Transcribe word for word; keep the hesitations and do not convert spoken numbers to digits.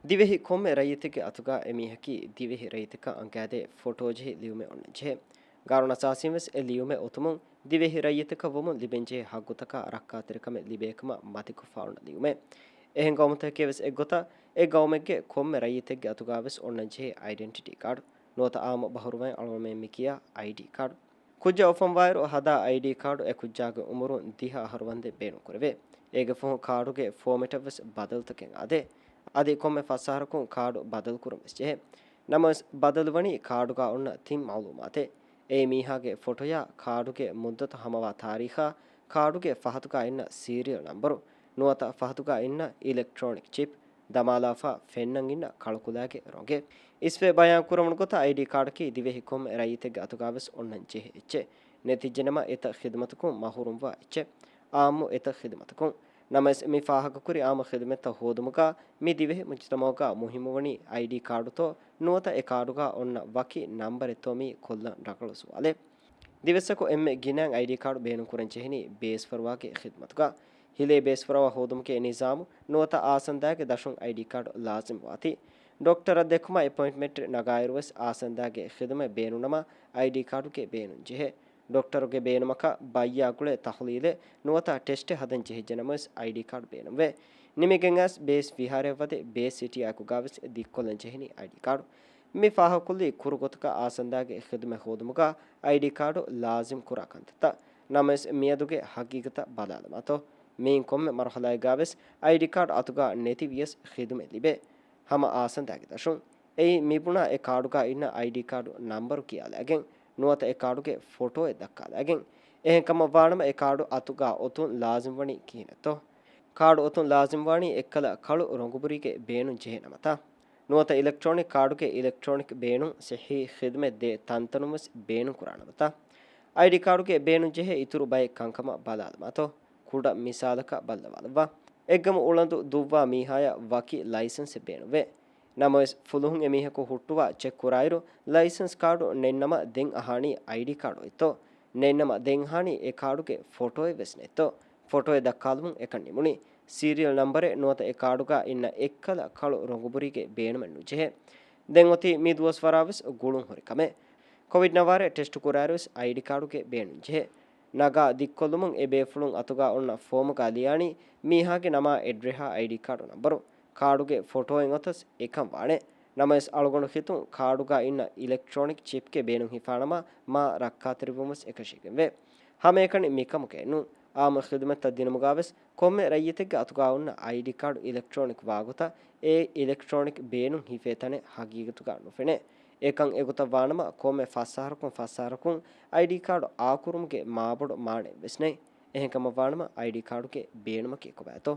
ދިވެހި ކޮންމެ ރައްޔިތެއްގެ އަތުގަ އެމީހަކީ ދިވެހި ރައްޔިތަކަށް އަނގައިދޭ ފޮޓޯޖެހި ލިޔުމެއް އޮންނަންޖެހޭ. ގާނޫނު އަސާސީން ވެސް އެ ލިޔުމެއް އޮތުމުން ދިވެހި ރައްޔިތަކަށް ވުމުން ލިބެންޖެހޭ ހައްގުތަކާ ރައްކާތެރިކަމެއް ލިބޭކަމަށް މަތިކޮށްފަ އޮންނަ ލިޔުމެއް. އެހެން ގައުމުތަކެކޭ ވެސް އެއްގޮތަށް އެ ގައުމެއްގެ ކޮންމެ ރައްޔިތެއްގެ އަތުގަ ވެސް އޮންނަންޖެހޭ އައިޑެންޓިޓީ ކާޑު. ނުވަތަ އާއްމު ބަހުރުވައިން އަޅުގަނޑުމެން މި ކިޔާ އައިޑީ ކާޑު. ކުއްޖާ އުފަންވާއިރު ހަދާ އައިޑީ ކާޑު އެ ކުއްޖާގެ އުމުރުން ދިހަ އަހަރު ވަންދެން ބޭނުންކުރެވޭ. އޭގެ ފަހުން ކާޑުގެ ފޯމެޓަށް ވެސް ބަދަލުތަކެއް އާދޭ. އަދި ކޮންމެ ފަސް އަހަރަކުން ކާޑު ބަދަލުކުރުން ވެސް ޖެހޭ. ނަމަވެސް ބަދަލުވަނީ ކާޑުގަ އޮންނަ ތިން މައުލޫމާތެއް. އެއީ މީހާގެ ފޮޓޯޔާ، ކާޑުގެ މުއްދަތު ހަމަވާ ތާރީޚާ، ކާޑުގެ ފަހަތުގަ އިންނަ ސީރިއަލް ނަންބަރު، ނުވަތަ ފަހަތުގަ އިންނަ އިލެކްޓްރޯނިކް ޗިޕް، ދަމާލާފަ ފެންނަން އިންނަ ކަޅުކުލައިގެ ރޮނގެއް. އިސްވެ ބަޔާން ކުރެވުނު ގޮތަށް އައިޑީ ކާޑަކީ ދިވެހި ކޮންމެ ރައްޔިތެއްގެ އަތުގަ ވެސް އޮންނަން ޖެހޭ އެއްޗެއް. ނެތިއްޖެނަމަ އެތައް ޚިދުމަތަކުން މަހުރުމްވާ އެއްޗެއް. އާއްމު އެތައް ޚިދުމަތަކުން. ނަމަވެސް މި ފާހަގަކުރި އާއްމު ޚިދުމަތްތައް ހޯދުމުގަ މި ދިވެހި މުޖުތަމަޢުގަ މުހިއްމުވަނީ އައިޑީ ކާޑުތޯ ނުވަތަ އެ ކާޑުގަ އޮންނަ ވަކި ނަންބަރެއްތޯ މީ ކޮށްލަން ރަނގަޅު ސުވާލެއް. ދިވެއްސަކު އެންމެ ގިނައިން އައިޑީ ކާޑު ބޭނުންކުރަން ޖެހެނީ ބޭސްފަރުވާގެ ޚިދުމަތުގަ. ހިލޭ ބޭސްފަރުވާ ހޯދުމުގެ ނިޒާމު ނުވަތަ އާސަންދާގެ ދަށުން އައިޑީ ކާޑު ލާޒިމްވާތީ. ޑޮކްޓަރަށް ދެއްކުމަށް އެޕޮއިންޓްމަންޓް ނަގާއިރުވެސް އާސަންދާގެ ޚިދުމަތް ބޭނުންނަމަ އައިޑީ ކާޑުގެ ބޭނުން ޖެހޭ. ޑޮކްޓަރުގެ ބޭނުމަކަށް ބައްޔާ ގުޅޭ ތަޙުލީލެއް ނުވަތަ ޓެސްޓެއް ހަދަން ޖެހިއްޖެނަމަވެސް އައިޑީ ކާޑު ބޭނުންވޭ. ނިމިގެން އައިސް ބޭސް ވިހާރައަށް ވަދެ ބޭސް ސިޓީއާއެކުގަވެސް ދިއްކޮށްލަން ޖެހެނީ އައިޑީ ކާޑު. މި ފާހަގަކޮށްލީ ކުރު ގޮތަކަށް އާސަންދާގެ ޚިދުމަތް ހޯދުމުގަ އައިޑީ ކާޑު ލާޒިމް ކުރާ ކަންތައްތައް. ނަމަވެސް މިއަދުގެ ހަގީގަތަށް ބަލާލަމާތޯ، މިއިން ކޮންމެ މަރުހަލާއެއްގަވެސް އައިޑީ ކާޑު އަތުގަ ނެތިވިޔަސް ޚިދުމަތް ލިބޭ. ހަމަ އާސަންދާގެ ދަށުން. އެއީ މިބުނާ އެ ކާޑުގަ އިންނަ އައިޑީ ކާޑު ނަންބަރު ކިޔާލައިގެން، ނުވަތަ އެ ކާޑުގެ ފޮޓޯއެއް ދައްކާލައިގެން. އެހެންކަމަށް ވާނަމަ އެ ކާޑު އަތުގަ އޮތުން ލާޒިމްވަނީ ކިހިނެއްތޯ؟ ކާޑު އޮތުން ލާޒިމްވާނީ އެއްކަލަ ކަޅު ރޮނގުބުރީގެ ބޭނުން ޖެހޭ ނަމަތާ. ނުވަތަ އިލެކްޓްރޯނިކް ކާޑުގެ އިލެކްޓްރޯނިކް ބޭނުން ޞިއްޙީ ޚިދުމަތް ދޭ ތަންތަނުން ވެސް ބޭނުން ކުރާ ނަމަތާ. އައިޑީ ކާޑުގެ ބޭނުން ޖެހޭ އިތުރު ބައެއް ކަންކަމަށް ބަލާލަމާތޯ. ކުޑަ މިސާލަކަށް ބައްލަވާލައްވާ. އެއްގަމު އުޅަނދު ދުއްވާ މީހާޔަށް ވަކި ލައިސަންސެއް ބޭނުންވޭ. ނަމަވެސް، ފުލުހުން އެމީހަކު ހުއްޓުވާ ޗެކް ކުރާއިރު، ލައިސަންސް ކާޑު ނެތްނަމަ ދެން އަހާނީ އައިޑީ ކާޑު އޮތްތޯ؟ ނެތްނަމަ ދެން އަހާނީ އެ ކާޑުގެ ފޮޓޯއެއް ވެސް ނެތްތޯ؟ ފޮޓޯއެއް ދައްކާލުމުން އެކަން ނިމުނީ. ސީރިއަލް ނަމްބަރެއް ނުވަތަ އެ ކާޑުގަ އިންނަ އެއްކަލަ ކަޅު ރޮނގުބުރީގެ ބޭނުމެއް ނުޖެހޭ. ދެން އޮތީ މި ދުވަސްވަރާ ވެސް ގުޅުން ހުރި ކަމެއް. ކޮވިޑް ނަވާރަ ޓެސްޓު ކުރާއިރު ވެސް އައިޑީ ކާޑުގެ ބޭނުން ޖެހޭ. ނަގާ ދިއްކޮށްލުމުން އެ ބޭފުޅުން އަތުގަ އޮންނަ ފޯމުގަ ލިޔާނީ މީހާގެ ނަމާ އެޑްރެހާ އައިޑީ ކާޑު ނަންބަރު. ކާޑުގެ ފޮޓޯއެއް އޮތަސް އެކަން ވާނެ. ނަމަވެސް އަޅުގަނޑު ހިތުން ކާޑުގަ އިންނަ އިލެކްޓްރޯނިކް ޗިޕްގެ ބޭނުން ހިފާނަމަ މާ ރައްކާތެރިވުން ވެސް އެކަށީގެންވޭ. ހަމައެކަނި މިކަމުގައެއް ނޫން. އާއްމު ޚިދުމަތްތައް ދިނުމުގަ ވެސް ކޮންމެ ރައްޔިތެއްގެ އަތުގަ އޮންނަ އައިޑީ ކާޑު އިލެކްޓްރޯނިކް ވާގޮތަށް އެ އިލެކްޓްރޯނިކް ބޭނުން ހިފޭ ތަނެއް ހަގީގަތުގަ ނުފެނޭ. އެކަން އެގޮތަށް ވާނަމަ ކޮންމެ ފަސް އަހަރަކުން ފަސް އަހަރަކުން އައިޑީ ކާޑު އާކުރުމުގެ މާބޮޑު މާނައެއް ވެސް ނެތް. އެހެންކަމަށް ވާނަމަ އައިޑީ ކާޑުގެ ބޭނުމަކީ ކޮބާތޯ؟